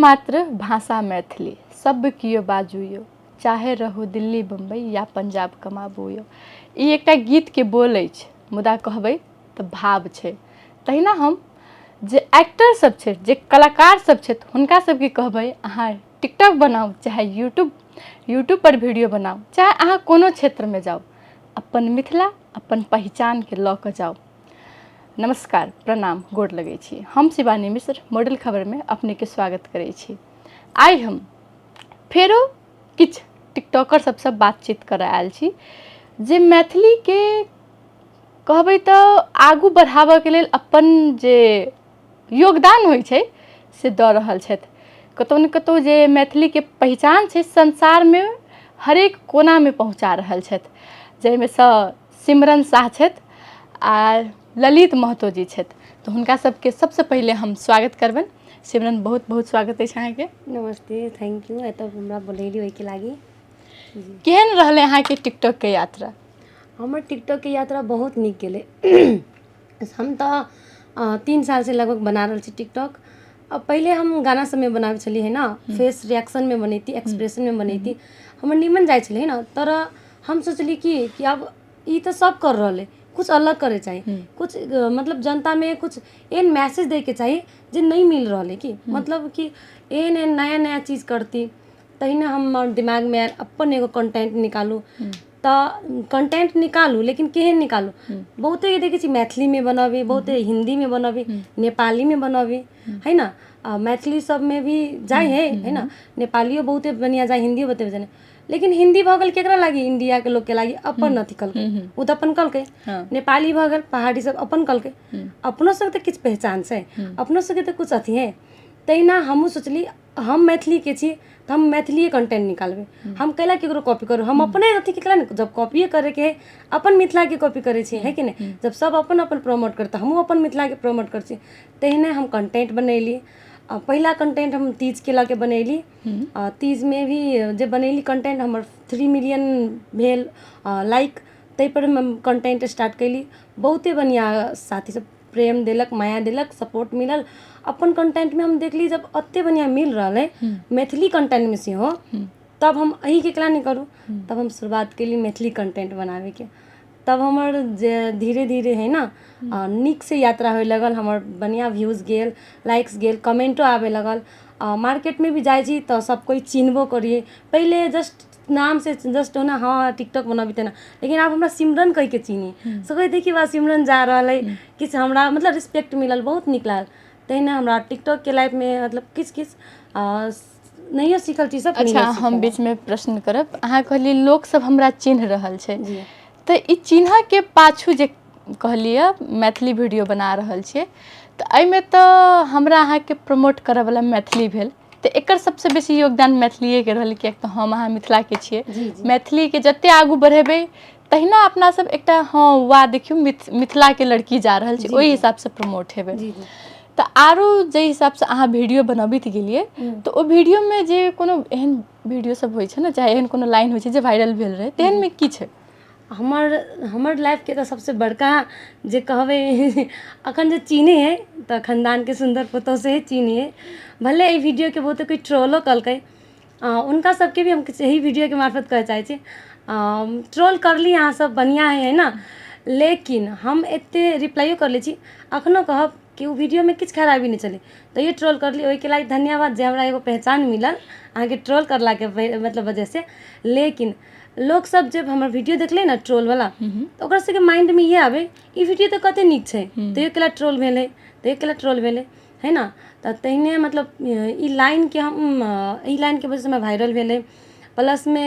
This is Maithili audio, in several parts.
मात्र भाषा मैथिली सब कियो बाजू यौ, चाहे रहू दिल्ली बम्बई या पंजाब कमाबू यौ। ई एकटा गीतके बोल अछि, मुदा कहबै तऽ भाव छै। तहिना हम जे एक्टर सब छथि, जे कलाकार सब छथि, हुनका सबके कहबै अहाँ टिकटॉक बनाउ, चाहे यूट्यूब पर वीडियो बनाउ, चाहे अहाँ कोनो क्षेत्रमे जाउ, अपन मिथिला अपन पहिचानके लऽ कऽ जाउ। नमस्कार, प्रणाम, गोर लगै छी। हम शिवानी मिश्र मॉडल खबरमे अपनेके स्वागत करै छी। आइ हम फेरो किछु टिकटॉकर सबसँ बातचीत करऽ आयल छी जे मैथिलीके कहबै तऽ आगू बढ़ाबऽके लेल अपन जे योगदान होइ छै से दऽ रहल छथि। कतहु ने कतहु जे मैथिलीके पहिचान छै संसारमे हरेक कोनामे पहुँचा रहल छथि, जाहिमे सँ सिमरन साह छथि आ ललित महतो जी छथि। तऽ हुनका सबके सबसँ पहिले हम स्वागत करबनि। सिमरन, बहुत बहुत स्वागत अछि अहाँके। नमस्ते, thank you एतऽ हमरा बोलेली ओहिके लागि। केहन रहलै अहाँके टिकटॉकके यात्रा? हमर टिकटॉकके यात्रा बहुत नीक गेलै। हम तऽ 3 सालसँ लगभग बना रहल छी टिकटॉक। पहिले हम गाना सबमे बनाबै छलियै है ने, फेस रिएक्शनमे बनैती, एक्सप्रेशनमे बनैती, हमर निमन जाइ छलै ने। तर हम सोचली कि आब ई तऽ सब कर रहल है, कुछ अलग करे चाही, कुछ मतलब जनतामे कुछ एहन मैसेज दैके चाही जे नहि मिल रहल है, कि मतलब कि एहन एहन नया नया चीज करती। तहिना हमर दिमागमे आयल अपन एगो कंटेंट निकालू। तऽ कंटेंट निकालू, लेकिन केहन निकालू? बहुते देखै छी मैथिलीमे बनबै, बहुते हिन्दीमे बनबै, नेपालीमे बनबै है ने। आ मैथिली सबमे भी जाइ है, है ने, नेपालियो बहुते बढ़िआँ जाइ, हिन्दियो बहुते बढ़िआँ। लेकिन हिन्दी भऽ गेल केकरा लागि? इंडियाके लोकके लागि, अपन अथी कलकै, ओ तऽ अपन कलकै। नेपाली भऽ गेल, पहाड़ी सब अपन कलकै। अपनो सबके तऽ किछु पहचान छै, अपनो सबके तऽ किछु अथी है। तहिना हमहूँ सोचली, हम मैथिलीके छी तऽ हम मैथिलीए कंटेंट निकालबै। हम कैला केकरो कॉपी करू? हम अपने अथीके कैला नहि? जब कॉपिए करैके है, अपन मिथिलाके कॉपी करै छी, है कि नहि? जब सब अपन अपन प्रमोट करतै, तऽ हमहूँ अपन मिथिलाके प्रमोट करै छी। तहिना हम कंटेंट बनैली। पहिला कंटेंट हम तीजके लऽ के बनैली। तीजमे भी जे बनैली कंटेंट, हमर 3 मिलियन भेल लाइक। ताहिपर हम कंटेंट स्टार्ट कयली। बहुते बढ़िआँ साथी सब प्रेम देलक, माया देलक, सपोर्ट मिलल। अपन कंटेंटमे हम देखली जब एते बढ़िआँ मिल रहल अइ मैथिली कंटेंटमे सेहो, तब हम एहिके केना नहि करू? तब हम शुरुआत कयली मैथिली कंटेंट बनाबैके। तब हमर जे धीरे धीरे हइ ने नीकसँ यात्रा होइ लगल। हमर बढ़िआँ व्यूज गेल, लाइक्स गेल, कमेन्टो आबै लगल। मार्केटमे भी जाइ छी तऽ सब कोइ चिन्हबो करियै। पहिले जस्ट नामसँ जस्ट ओना हँ टिकटॉक बनाबी तेना, लेकिन आब हमरा सिमरन कहिके चिन्ही सब कोइ। देखी बा सिमरन जा रहल अइ। किछु हमरा मतलब रिस्पेक्ट मिलल, बहुत नीक लागल। तहिना हमरा टिकटॉकके लाइफमे मतलब किछु किछु नहियो सीखल चीज सब। अच्छा, हम बीचमे प्रश्न करब। अहाँ कहलियै लोकसब हमरा चिन्ह रहल छै, तऽ ई चिन्हऽके पाछू जे कहलियै मैथिली वीडियो बना रहल छियै, तऽ एहिमे तऽ हमरा अहाँके प्रमोट करऽवला मैथिली भेल, तऽ एकर सबसँ बेसी योगदान मैथिलिएके रहल, किएक तऽ हम अहाँ मिथिलाके छियै। मैथिलीके जते आगू बढ़ेबै, तहिना अपना सब एकटा हँ वाह देखियौ मिथिलाके लड़की जा रहल छै, ओहि हिसाबसँ प्रमोट हेबै। तऽ आरो जाहि हिसाबसँ अहाँ वीडियो बनबैत गेलियै, तऽ ओ वीडियोमे जे कोनो एहन वीडियो सब होइ छै ने, चाहे एहन कोनो लाइन होइ छै जे वायरल भेल रहै, तेहनमे की छै? हमर लाइफके तऽ सबसँ बड़का जे कहबै, अखन जे चिन्है हइ तऽ खानदानके सुन्दर पुतौह से चिन्है हइ। भले एहि वीडियोके बहुते कोइ ट्रोलो कलकै, हुनका सबके भी हम किछु एहि वीडियोके मार्फत कहऽ चाहै छी, ट्रोल करली अहाँ सब, बढ़िआँ हइ, है ने? लेकिन हम एते रिप्लाइयो कर लै छी। अखनो कहब कि ओ वीडियोमे किछु खराबी नहि छलै, तैयो ट्रोल करली। ओहिके लागि धन्यवाद जे हमरा एगो पहचान मिलल अहाँके ट्रोल करलाके मतलब वजहसँ। लेकिन लोकसब जब हमर वीडियो देखलै ने ट्रोलवला, तऽ ओकरा सबके माइंडमे इएह आबै, ई वीडियो तऽ कते नीक छै, तैयो केला ट्रोल भेलै, तैयो केला ट्रोल भेलै, है ने? तऽ तहिने मतलब ई लाइनके हम एहि लाइनके वजहसँ हमरा वायरल भेलै। प्लसमे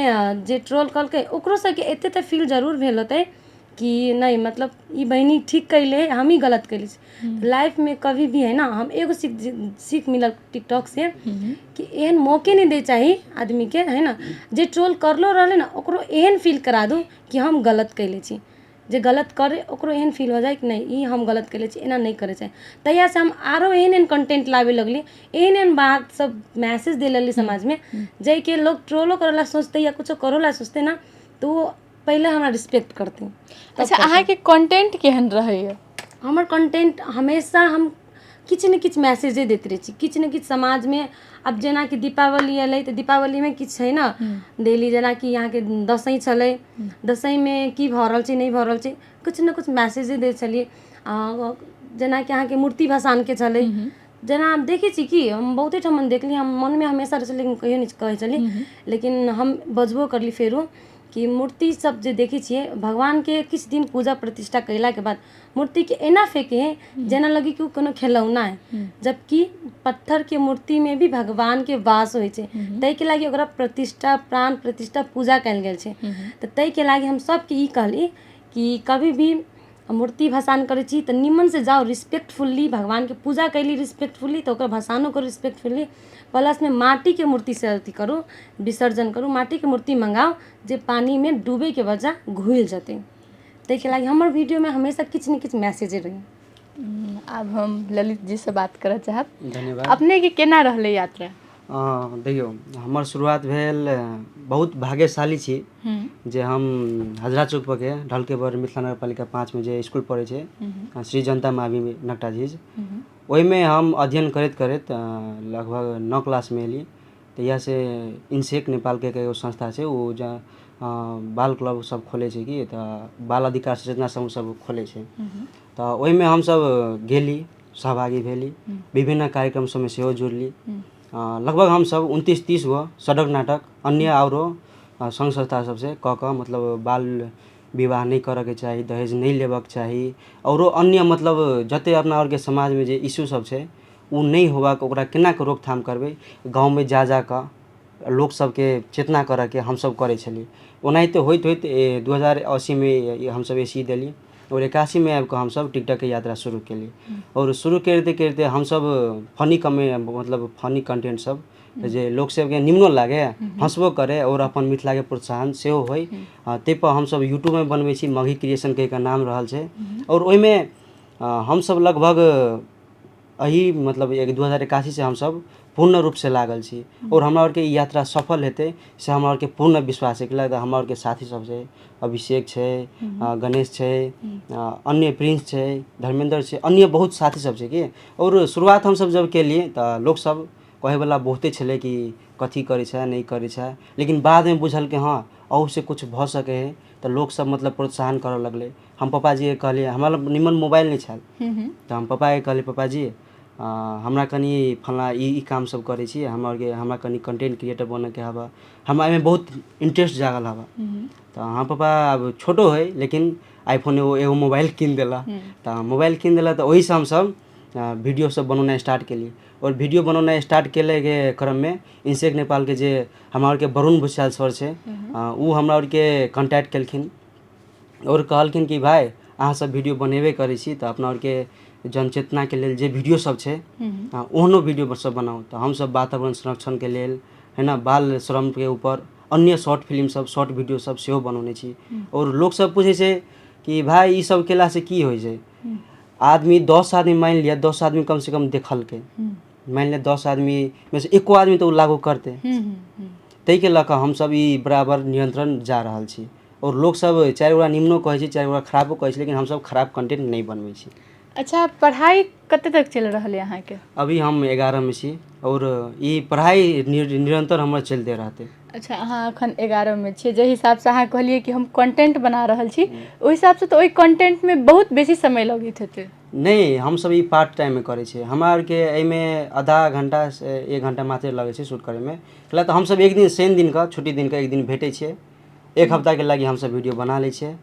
जे ट्रोल केलकै, ओकरो सबके एते तऽ फील जरूर भेल होतै कि नहि, मतलब ई बहिनी ठीक कयले, हमही गलत कयले छी। लाइफमे कभी भी है ना, हम एगो सीख सीख मिलल टिकटॉकसँ कि एहन मौके नहि दै चाही आदमीके, है ना? जे ट्रोल करलो रहलै ने, ओकरो एहन फील करा दू कि हम गलत कयले छी। जे गलत करै, ओकरो एहन फील हो जाइ कि नहि, ई हम गलत कयले छी, एना नहि करै चाही। तहियासँ हम आरो एहन एहन कंटेंट लाबै लगली, एहन एहन बात सब मैसेज दै लगली समाजमे, जाहिके लोक ट्रोलो करै ला सोचतै या कुछो करो ला सोचतै ने, तऽ ओ पहिले हमरा रिस्पेक्ट करतै। अच्छा, अहाँके कंटेंट केहन रहैए? हमर कंटेंट हमेशा हम किछु ने किछु मैसेजे दैत रहै छी, किछु ने किछु समाजमे। आब जेनाकि दीपावली एलै तऽ दीपावलीमे किछु छै ने डेली, जेनाकि अहाँके दशैं छलै, दशैंमे की भऽ रहल छै, नहि भऽ रहल छै, किछु ने किछु मैसेजे दै छलियै। जेनाकि अहाँके मूर्ति भसानके छलै, जेना आब देखै छी कि हम बहुते ठाम देखली, हम मनमे हमेशा रहै छलै लेकिन कहियो नहि कहै छलियै, लेकिन हम बजबो करली फेरो कि मूर्ति सब जे देखै छियै भगवानके किछु दिन पूजा प्रतिष्ठा कयलाके बाद मूर्तिके एना फेकै हइ जेना लगै कि ओ कोनो खेलौना हइ, जबकि पत्थरके मूर्तिमे भी भगवानके वास होइ छै। ताहिके लागि ओकरा प्रतिष्ठा, प्राण प्रतिष्ठा पूजा कयल गेल छै। तऽ ताहिके लागि हम सबके ई कहली कि कभी भी मूर्ति भसान करै छी तऽ निमनसँ जाउ, रिस्पेक्टफुल्ली भगवानके पूजा कयली रिस्पेक्टफुल्ली, तऽ ओकर भसानो करू रिस्पेक्टफुल्ली। प्लसमे माटीके मूर्तिसँ अथी करू, विसर्जन करू, माटीके मूर्ति मङ्गाउ जे पानिमे डूबैके बजाय घुलि जेतै। ताहिके लागि हमर वीडियोमे हमेशा किछु ने किछु मैसेजे रहै। आब हम ललित जी से बात करऽ चाहब। धन्यवाद। अपने के केना रहलै यात्रा? देखियौ, हमर शुरुआत भेल, बहुत भाग्यशाली छी जे हम हजरा चौक पर के ढलकेबर मिथिला नगरपालिका 5 मे जे स्कूल पढ़ै छै, श्री जनता महावीर नकटाझीज, ओहिमे हम अध्ययन करैत करैत लगभग 9 क्लासमे एली। तहियासँ इन्सेक नेपालके एगो संस्था छै, ओ जे बाल क्लब सब खोलै छै कि तऽ बाल अधिकार सचेतना समूह सब खोलै छै, तऽ ओहिमे हमसब गेली, सहभागी भेली, विभिन्न कार्यक्रम सबमे सेहो जुड़ली। लगभग हमसब 29-30 गो सड़क नाटक अन्य आओरो सङ्घ संस्था सबसँ कऽ कऽ, मतलब बाल विवाह नहि करऽके चाही, दहेज नहि लेबऽके चाही, आओरो अन्य मतलब जते अपना आरके समाजमे जे इश्यू सब छै ओ नहि होबाक, ओकरा केना कऽ रोकथाम करबै, गाँवमे जा जा कऽ लोक सबके चेतना करऽके हमसब करै छलियै। ओनाहिते होइत होइत 2080मे हमसब ए सी देली आओर 81मे आबि कऽ हमसब टिकटॉकके यात्रा शुरू केलियै। आओर शुरू करिते करिते हमसब फनी कमे मतलब फनी कंटेंट सब जे लोक सबके निमनो लागे, हँसबो करे आओर अपन मिथिलाके प्रोत्साहन सेहो होइ, ताहिपर हमसब यूट्यूबमे बनबै छी। मगही क्रिएशन कहि कऽ नाम रहल छै। आओर ओहिमे हमसब लगभग एहि मतलब 2081सँ हमसब पूर्ण रूपसँ लागल छी आओर हमरा आरके ई यात्रा सफल हेतै से हमरा आरके पूर्ण विश्वास छै। कैला तऽ हमरा आरके साथी सब छै, अभिषेक छै, गणेश छै, अन्य प्रिंस छै, धर्मेंद्र छै, अन्य बहुत साथी सब छै कि। आओर शुरुआत हमसब जब केलियै तऽ लोकसब कहैवला बहुते छलै कि कथी करै छै, नहि करै छै, लेकिन बादमे बुझलकै हँ, अहूसँ किछु भऽ सकै हइ, तऽ लोकसब मतलब प्रोत्साहन करऽ लगलै। हम पप्पाजीके कहलियै, हमरा लग निमन मोबाइल नहि छल, तऽ हम पप्पाके कहलियै, पप्पाजी, हमरा कनि फल्लाँ ई ई काम सब करै छी, हमरा आरके हमरा कनि कंटेंट क्रिएटर बनऽके हबऽ, हमरा एहिमे बहुत इंटरेस्ट जागल हबऽ। तऽ हमर पप्पा आब छोटो हइ लेकिन आईफोन एगो एगो मोबाइल कीन देलक। तऽ मोबाइल कीन देलक तऽ ओहिसँ हमसब वीडियो सब बनौनाइ स्टार्ट केलियै। आओर वीडियो बनौनाइ स्टार्ट केलैके क्रममे इन्सेक नेपालके जे हमरा आरके वरुण भुषाल सर छै, ओ हमरा आरके कॉन्टैक्ट केलखिन आओर कहलखिन कि भाय, अहाँ सब वीडियो बनेबे करै छी तऽ अपना आरके जनचेतनाके लेल जे वीडियो सब छै ओहनो वीडियो सब बनाउ। तऽ हमसब वातावरण संरक्षणके लेल है ने, बाल श्रमके ऊपर अन्य शॉर्ट फिल्म सब, शॉर्ट वीडियो सब सेहो बनौने छी। आओर लोकसब पूछै छै कि भाय, ई सब केलासँ की होइ छै? आदमी 10 आदमी, मानि लिअ 10 आदमी कमसँ कम देखलकै, मानि लिअ 10 आदमीमे से एको आदमी तऽ ओ लागू करतै। ताहिके लऽ कऽ हमसब ई बराबर नियन्त्रण जा रहल छी। आओर लोकसब चारि गोटा निमनो कहै छै, चारि गोटा खराबो कहै छै, लेकिन हमसब खराब कंटेंट नहि बनबै छी। अच्छा, पढ़ाइ कते तक चलि रहल अइ अहाँके? अभी हम 11मे छी आओर ई पढ़ाइ निरन्तर हमर चलिते रहतै। अच्छा, अहाँ एखन 11मे छियै। जाहि हिसाबसँ अहाँ कहलियै कि हम कंटेंट बना रहल छी, ओहि हिसाबसँ तऽ ओहि कंटेंटमे बहुत बेसी समय लगैत हेतै। नहि, हमसब ई पार्ट टाइममे करै छियै। हमरा आरके एहिमे आधा घण्टासँ एक घण्टा मात्र लगै छै शूट करैमे। कैला तऽ हमसब एक दिन शनि दिनके छुट्टी दिनके एक दिन भेटै छियै, एक हफ्ताके लागि हमसब वीडियो बना लै छियै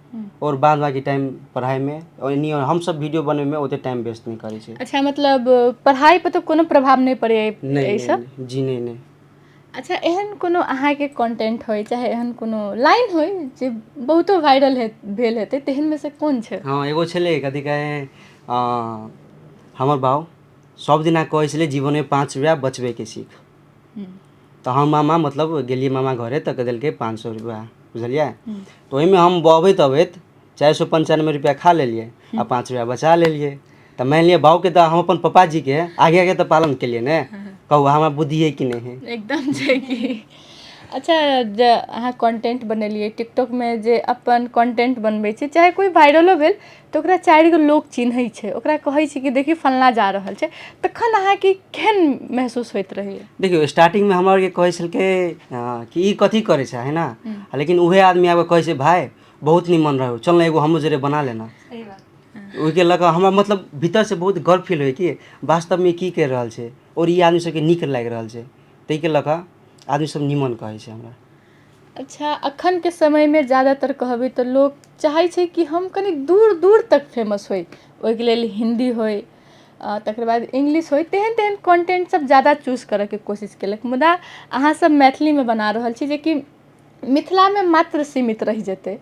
आओर बाद बाकी टाइम पढ़ाइमे आओर एनी हमसब वीडियो बनबैमे ओते टाइम वेस्ट नहि करै छियै। अच्छा, मतलब पढ़ाइ पर तऽ कोनो प्रभाव नहि पड़ैए? नहि। एहिसँ? नहि जी, नहि नहि। अच्छा, एहन कोनो अहाँके कंटेंट होइ, चाहे एहन कोनो लाइन होइ जे बहुतो वायरल भेल हेतै, तेहनमे से कोन छै? हँ, एगो छलै, कथी कहै, हमर बाउ सब दिना कहै छलै, जीवनमे 5 रुपैआ बचबैके सीख। तऽ हम मामा मतलब गेलियै मामा घरे तऽ देलकै 500 रुपैआ, बुझलियै? तऽ ओहिमे हम अबैत अबैत 495 रुपैआ खा लेलियै आ 5 रुपैआ बचा लेलियै। तऽ मानि लिअ बाबूके तऽ हम अपन पप्पाजीके आगे आगे तऽ पालन केलियै ने। कहू, हमरा बुद्धि है कि नहि है? एकदम छै। कि अच्छा, जे अहाँ कंटेंट बनेलियै टिकटॉकमे, जे अपन कंटेंट बनबै छै, चाहे कोइ वायरलो भेल, तऽ ओकरा 4 गो लोक चिन्है छै, ओकरा कहै छै कि देखी फल्लाँ जा रहल छै, तखन अहाँके केहन महसूस होइत रहैए? देखियौ, स्टार्टिंगमे हमरा आरके कहै छलकै कि ई कथी करै छै, है ना? लेकिन उहे आदमी आबिकऽ कहै छै, भाय बहुत निमन रहौ, चल ने एगो हमरो जरे बना लेना। ओहिके लऽ कऽ हमरा मतलब भीतरसँ बहुत गर्व फील होइए कि वास्तवमे की करि रहल छै आओर ई आदमी सबके नीक लागि रहल छै। ताहिके लऽ कऽ आदमी सब निमन कहै छै हमरा। अच्छा, अखनके समयमे ज्यादातर कहबै तऽ लोक चाहै छै कि हम कनि दूर दूर तक फेमस होइ, ओहिके लेल हिन्दी होइ, तकर बाद इंग्लिश होइ, तेहन तेहन कंटेंट सब ज्यादा चूज करैके कोशिश केलक, मुदा अहाँसब मैथिलीमे बना रहल छी जेकि मिथिलामे मात्र सीमित रहि जेतै,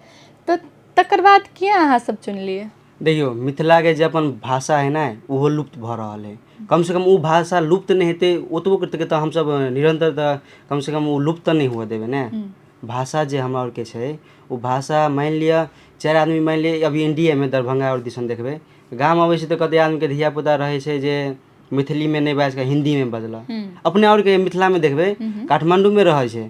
तऽ तकर बाद किया अहाँसब चुनलियै? देखियौ, मिथिलाके जे अपन भाषा है ने, ओहो लुप्त भऽ रहल है। कमसँ कम ओ भाषा लुप्त नहि हेतै ओतबो तऽ हमसब निरन्तर तऽ कमसँ कम ओ लुप्त तऽ नहि हुअ देबै ने। भाषा जे हमरा आरके छै, ओ भाषा मानि लिअ 4 आदमी, मानि लिअ अभी इंडियेमे दरभंगा आओर दिसन देखबै, गाम अबै छै तऽ कते आदमीके धियापुता रहै छै जे मैथिलीमे नहि बाजि कऽ हिन्दीमे बजलक। अपने आओरके मिथिलामे देखबै, काठमाण्डूमे रहै छै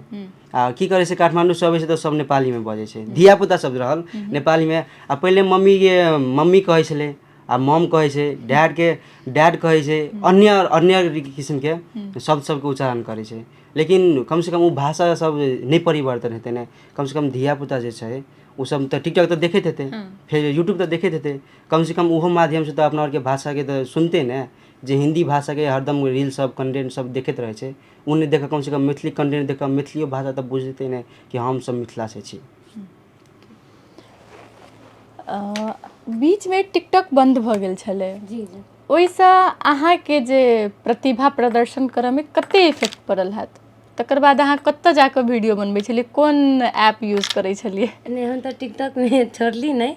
आ की करै छै, काठमाण्डूसँ अबै छै तऽ सब नेपालीमे बजै छै, धियापुता सब रहल नेपालीमे। आ पहिले मम्मीके मम्मी कहै छलै, आ मम कहै छै, डैडके डैड कहै छै, अन्य अन्य किसिमके शब्द सबके उच्चारण करै छै। लेकिन कमसँ कम ओ भाषा सब नहि परिवर्तन हेतै ने। कमसँ कम धियापुता जे छै ओ सब तऽ टिकटॉक तऽ देखैत हेतै, फेर यूट्यूब तऽ देखैत हेतै, कमसँ कम ओहो माध्यमसँ तऽ अपना आरके भाषाके तऽ सुनतै ने। जे हिन्दी भाषाके हरदम रील सब कंटेंट सब देखैत रहै छै, ओ नहि देखऽ, कमसँ कम मैथिली कंटेंट देख कऽ मैथिलियो भाषा तऽ बुझतै ने कि हमसब मिथिलासँ छी। बीचमे टिकटॉक बन्द भऽ गेल छलै। जी जी। ओहिसँ अहाँके जे प्रतिभा प्रदर्शन करऽमे कते इफेक्ट पड़ल हैत? तकर बाद अहाँ कतऽ जाकऽ वीडियो बनबै छलियै, कोन ऐप यूज करै छलियै? नहि, हम तऽ टिकटॉकमे छोड़ली नहि,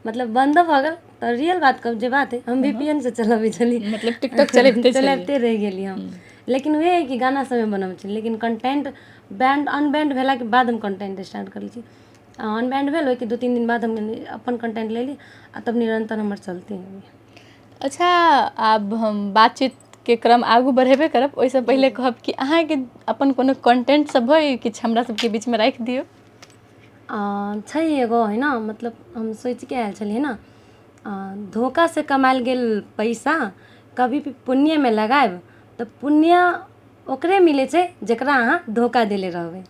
मतलब बन्दो भऽ गेल तऽ रियल बात कहब जे बात है, हम VPN से चलबै छली। मतलब टिकटॉक चलबिते छलियै? चलाबिते रहि गेली हम। लेकिन उएह है कि गाना सबमे बनबै छली, लेकिन कंटेंट बैंड अनबैंड भेलाके बाद हम कंटेंट स्टार्ट करै छी। अनबैंड भेल, ओहिके 2-3 दिन बाद हम अपन कंटेंट लेली आ तब निरन्तर हमर चलते है। अच्छा, आब हम बातचीत के क्रम आगू बढ़ेबे करब, ओहिसँ पहिले कहब कि अहाँके अपन कोनो कंटेंट सब होइ किछु हमरा सबके बीचमे राखि दियौ। छै एगो है ना, मतलब हम सोचिके आयल छलियै ने, धोखा से कमायल गेल पैसा कभी भी पुण्यमे लगायब तऽ पुण्य ओकरे मिलै छै जकरा अहाँ धोखा देले रहबै।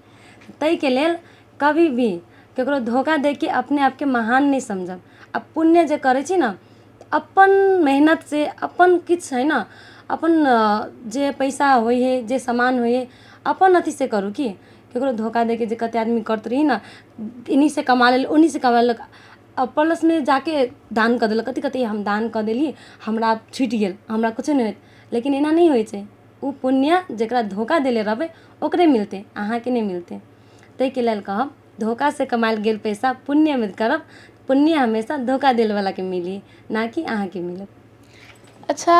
ताहिके लेल कभी भी ककरो धोखा दैके अपने आपके महान नहि समझब। आ पुण्य जे करै छी ने अपन मेहनत से, अपन किछु है ना, अपन जे पैसा होइ है, जे सामान होइ है, अपन अथी से करू कि ककरो धोखा दैके जे कते आदमी करत रही ने, इन्हीं से कमा लेल उन्हीं से कमा लेलक आ प्लसमे जाके दान कऽ देलक, कथी कथी हम दान कऽ देली, हमरा छुटि गेल, हमरा किछो नहि होयत। लेकिन एना नहि होइ छै। ओ पुण्य जकरा धोखा देले रहबै ओकरे मिलतै, अहाँके नहि मिलतै। ताहिके लेल कहब, धोखासँ कमायल गेल पैसा पुण्यमे करब, पुण्य हमेशा धोखा देलवलाके मिली, ना कि अहाँके मिलत। अच्छा,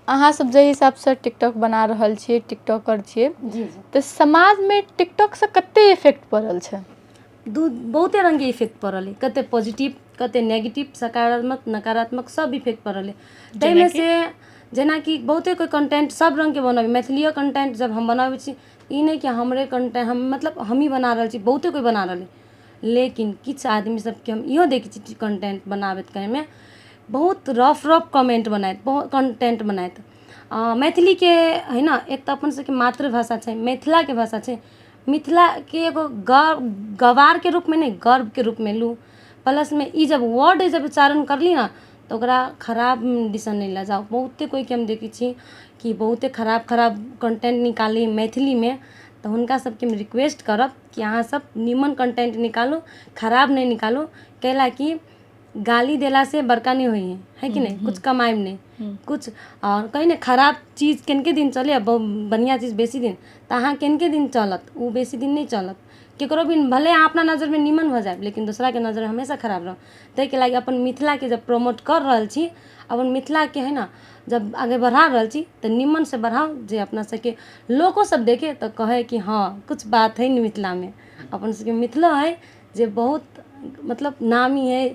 अहाँ सब जाहि हिसाबसँ टिकटॉक बना रहल छियै, टिकटॉकर छियै, जी जी, तऽ समाजमे टिकटॉकसँ कते इफेक्ट पड़ल छै? दू बहुते रङ्गके इफेक्ट पड़ल है, कते पॉजिटिव कते नेगेटिव, सकारात्मक नकारात्मक सब इफेक्ट पड़ल है। ताहिमे से जेनाकि बहुते कोइ कंटेंट सब रङ्गके बनबै, मैथिलियो कंटेंट जब हम बनाबै छी, ई नहि कि हमरे कंटेंट हम मतलब हमही बना रहल छी, बहुते कोइ बना रहल है। लेकिन किछु आदमी सबके हम इहो देखै छी कंटेंट बनाबैत टाइममे बहुत रफ रफ कमेंट बनायत, बहुत कंटेंट बनायत। मैथिलीके है ना, एक तऽ अपन सबके मातृभाषा छै, मिथिलाके भाषा छै, मिथिलाके एगो गवारके रूपमे नहि, गर्वके रूपमे लू। प्लसमे ई जब वर्ड जब उच्चारण करली ने तऽ ओकरा खराब दिशा नहि लऽ जाउ। बहुते कोइके हम देखै छी कि बहुते खराब खराब कंटेंट निकाली मैथिलीमे, तऽ हुनका सबके हम रिक्वेस्ट करब कि अहाँ सब नीमन कंटेंट निकालू, खराब नहि निकालू। कैलाकि गाली देलासँ बड़का नहि होइ है, है कि नहि? कुछ कमाएब नहि कुछ, आओर कहीं ने खराब चीज कनिके दिन चले आ बढ़िआँ चीज बेसी दिन, तऽ अहाँ कनिके दिन चलत, ओ बेसी दिन नहि चलत केकरो भी। भले अहाँ अपना नजरमे नीमन भऽ जायब, लेकिन दोसराके नजरमे हमेशा खराब रहब। ताहिके लागि अपन मिथिलाके जब प्रमोट कर रहल छी, अपन मिथिलाके है ना जब आगे बढ़ा रहल छी, तऽ नीमनसँ बढ़ाउ जे अपना सबके लोको सब देखे तऽ कहै कि हँ कुछ बात है ने मिथिलामे। अपन सबके मिथिलो है जे बहुत मतलब नामी है।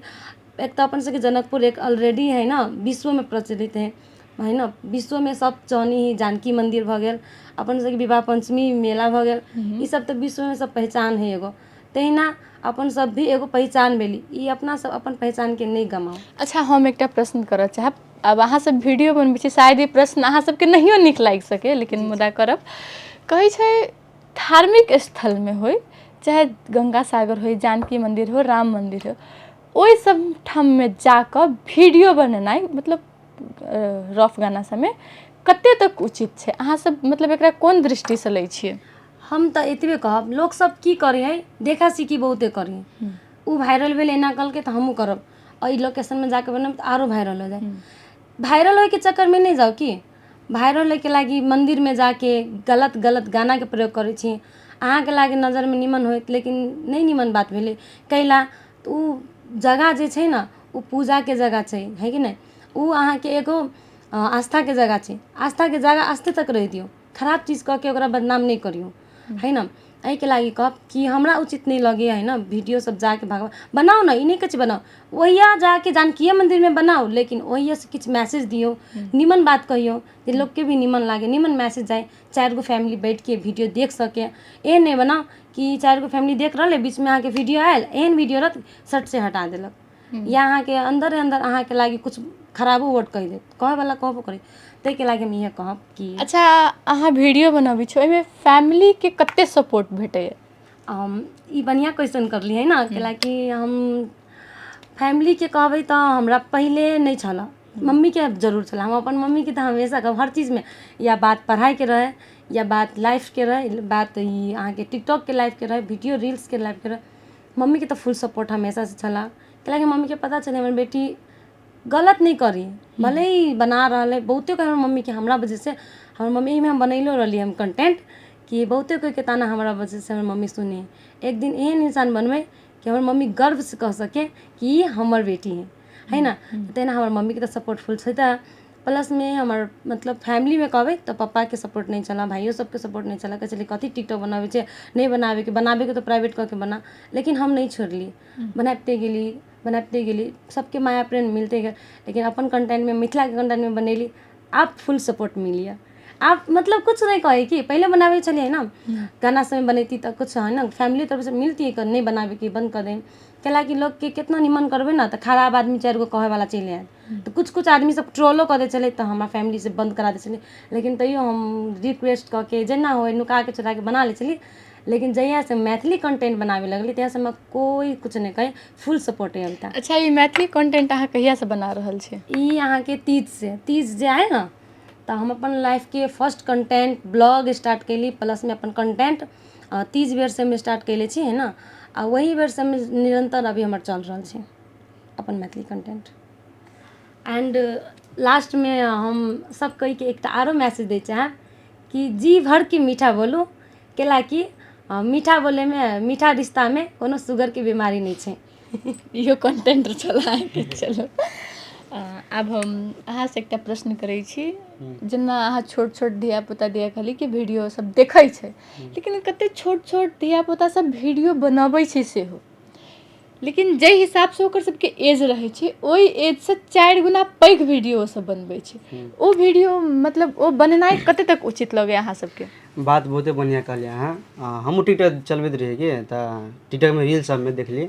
एक तऽ अपन सबके जनकपुर एक ऑलरेडी है ना विश्वमे प्रचलित है, है ने। विश्वमे सब चहनी जानकी मन्दिर भऽ गेल, अपन सबके विवाह पञ्चमी मेला भऽ गेल, ई सब तऽ विश्वमे सब पहचान है एगो। तहिना अपन सब भी एगो पहचान भेली, ई अपना सब अपन पहचानके नहि गमाउ। अच्छा, हम एकटा प्रश्न करऽ चाहब। आब अहाँ सब वीडियो बनबै छी, शायद ई प्रश्न अहाँ सबके नहियो नीक लागि सके, लेकिन मुदा करब। कहै छै धार्मिक स्थलमे होइ, चाहे गंगा सागर होइ, जानकी मन्दिर हो, राम मन्दिर हो, ओहि सब ठाममे जाकऽ वीडियो बनेनाइ मतलब रफ गाना सबमे कते तक उचित छै? अहाँ सब मतलब एकरा कोन दृष्टिसँ लै छियै? हम तऽ एतबे कहब, लोकसब की करै हइ, देखा सीखी बहुते करै हइ। ओ वायरल भेल, एना कहलकै तऽ हमहूँ करब, एहि लोकेशनमे जाके बनायब तऽ आरो वायरल हो जाए। वायरल होइके चक्करमे नहि जाउ। की वायरल होइके लागि मन्दिरमे जाके गलत गलत गानाके प्रयोग करै छी? अहाँके लागि नजरमे निमन होइत, लेकिन नहि निमन बात भेलै। कैला तऽ ओ जगह जे छै ने, ओ पूजाके जगह छै, है कि नहि? ओ अहाँके एगो आस्थाके जगह छै। आस्थाके जगह आस्थे तक रहि दियौ, खराब चीज कऽ के ओकरा बदनाम नहि करियौ, है ने? एहिके लागि कहब कि हमरा उचित नहि लगैए, है ने? वीडियो सब जाके भगवान बनाउ ने, ई नहि कहै छी बनाउ, ओहिया जाके जानकीये मन्दिरमे बनाउ, लेकिन ओहियासँ किछु मैसेज दियौ, निमन बात कहियौ जे लोकके भी निमन लागै, निमन मैसेज जाइ, 4 गो फैमिली बैठके वीडियो देख सकै। एहन नहि बनाउ कि 4 गो फैमिली देख रहल है, बीचमे अहाँके वीडियो आयल, एहन वीडियो रहत, सट से हटा देलक, या अहाँके अन्दरे अन्दर अहाँके लागि किछु खराबो वर्ड कहि देत। कहैवला कहबो करै। ताहिके लागि हम इएह कहब कि अच्छा, अहाँ वीडियो बनबै छी, ओहिमे फैमिलीके कते सपोर्ट भेटैए? हम ई बढ़िआँ क्वेश्चन करलियै ने, कैलाकि हम फैमिलीके कहबै तऽ हमरा पहिले नहि छलऽ, मम्मीके जरूर छलऽ। हम अपन मम्मीके तऽ हमेशा कहब हर चीजमे, या बात पढ़ाइके रहै, या बात लाइफके रहै, बात ई अहाँके टिकटॉकके लाइफके रहै, वीडियो रील्सके लाइफके रहै, मम्मीके तऽ फुल सपोर्ट हमेशासँ छलऽ। कैलाकि मम्मीके पता छलै हमर बेटी गलत नहि करी, भले ही बना रहल है। बहुते कोइ हमर मम्मीके हमरा वजहसँ, हमर मम्मी एहिमे हम बनैलो रहलियै हम कंटेंट कि बहुते कोइके ताना हमरा वजहसँ हमर मम्मी सुनी। एक दिन एहन इंसान बनबै कि हमर मम्मी गर्वसँ कह सके कि ई हमर बेटी है, है ने? तहिना हमर मम्मीके तऽ सपोर्ट फुल छै। तऽ प्लसमे हमर मतलब फैमिलीमे कहबै तऽ पप्पाके सपोर्ट नहि छलऽ, भाइयो सबके सपोर्ट नहि छलऽ। कहै छलै कथी टिकटॉक बनाबै छै, नहि बनाबैके, बनाबैके तऽ प्राइवेट कऽ के बना। लेकिन हम नहि छोड़ली, बनाबिते गेली, बनाबिते गेली, सबके माया प्रेम मिलते गेल। लेकिन अपन कंटेंटमे, मिथिलाके कंटेंटमे बनैली, आब फुल सपोर्ट मिल आब मतलब कुछ नहि कहै। कि पहिले बनाबै छलियै ने, गाना सबमे बनैती तऽ कुछ है ने फैमिली तरफसँ मिलती कि नहि बनाबैके, बन्द कऽ दे। कैलाकि लोकके केतना निमन करबै ने तऽ खराब आदमी चारि गो कहैवला चलि आयत। तऽ कुछ कुछ आदमी सब ट्रोलो कऽ दै छलै, तऽ हमरा फैमिली से बन्द करा दै छलै। लेकिन तैयो हम रिक्वेस्ट कऽ के जेना होइ नुका के चोरा के बना लै छली। लेकिन जहियासँ मैथिली कंटेंट बनाबे लगली, तहियासँ हमरा कोइ कुछ नहि कहै, फुल सपोर्ट अइ अभी तक। अच्छा, ई मैथिली कंटेंट अहाँ कहियासँ बना रहल छी? ई अहाँके तीजसँ। तीज जे आय ने तऽ हम अपन लाइफके फर्स्ट कंटेंट ब्लॉग स्टार्ट कयली, प्लसमे अपन कंटेंट तीज बेरसँ हम स्टार्ट कयले छी, है ने? आ वही बेरसँ हम निरन्तर अभी हमर चल रहल छै अपन मैथिली कंटेंट। एंड लास्टमे हम सब कोइके एकटा आरो मैसेज दै चाहब कि जी भरके मीठा बोलू, कैलाकि मीठा बोलैमे, मीठा रिश्तामे कोनो शुगरके बीमारी नहि छै। इहो कंटेंट छल अहाँके। चलू, आब हम अहाँसँ एकटा प्रश्न करै छी। जेना अहाँ छोट छोट धियापुता दिया कहली कि वीडियो सब देखै छै, लेकिन कते छोट छोट धियापुता सब वीडियो बनबै छै सेहो, लेकिन जाहि हिसाबसँ ओकर सबके एज रहै छै, ओहि एजसँ 4 गुना पैघ वीडियो सब बनबै छै। ओ वीडियो मतलब ओ बनेनाइ कते तक उचित लगैए अहाँ सबके? बात बहुते बढ़िआँ कहलियै अहाँ। हमहूँ टिकटॉक चलबैत रहियै कि तऽ टिकटॉकमे रील सबमे देखली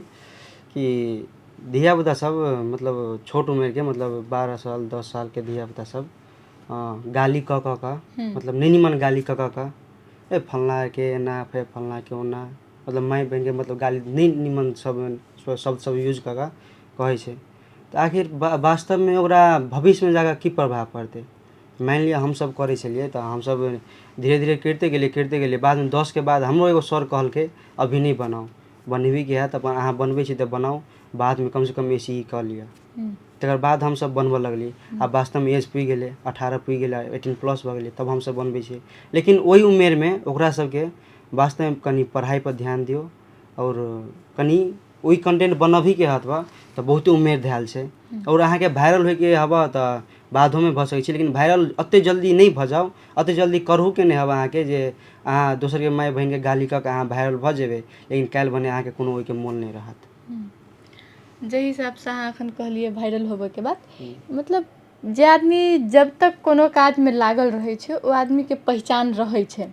कि धियापुता सब, मतलब छोट उमेरके, मतलब 12 साल 10 सालके धियापुता सब गाली कऽ कऽ कऽ, मतलब नहि निमन गाली कऽ कऽ कऽ, ए फल्लाँके एना, फेर फल्लाँके ओना, मतलब माय बहिनके मतलब गाली नहि निमन सब शब्द सब यूज कऽ कऽ कहै छै। तऽ आखिर वास्तवमे ओकरा भविष्यमे जाकऽ की प्रभाव पड़तै? मानि लिअ हमसब करै छलियै तऽ हमसब धीरे धीरे करिते गेलियै, करिते गेलियै, बादमे 10के बाद हमरो एगो सर कहलकै अभी नहि बनाउ, बनबैके हैत अपन अहाँ बनबै छी तऽ बनाउ, बादमे कमसँ कम ऐसे ही कऽ लिअ। तकर बाद हमसब बनबऽ लगलियै। आब वास्तवमे एज पुरि गेलै, 18 पुरि गेलै, 18 प्लस भऽ गेलै, तब हमसब बनबै छियै। लेकिन ओहि उमेरमे ओकरा सबके वास्तवमे कनि पढ़ाइपर ध्यान दियौ आओर कनि ओहि कंटेंट बनबहीके हत बा तऽ बहुते उमेर धयल छै। आओर अहाँके वायरल होइके हबऽ तऽ बादोमे भऽ सकै छै, लेकिन वायरल ओतेक जल्दी नहि भऽ जाउ, ओतेक जल्दी करहुके नहि हबऽ अहाँके जे अहाँ दोसरके माय बहिनके गाली कऽ कऽ अहाँ वायरल भऽ जेबै, लेकिन काल्हि भने अहाँके कोनो ओहिके मोल नहि रहत। जाहि हिसाबसँ अहाँ एखन कहलियै वायरल होबऽके बात, मतलब जे आदमी जब तक कोनो काजमे लागल रहै छै ओ आदमीके पहिचान रहै छै,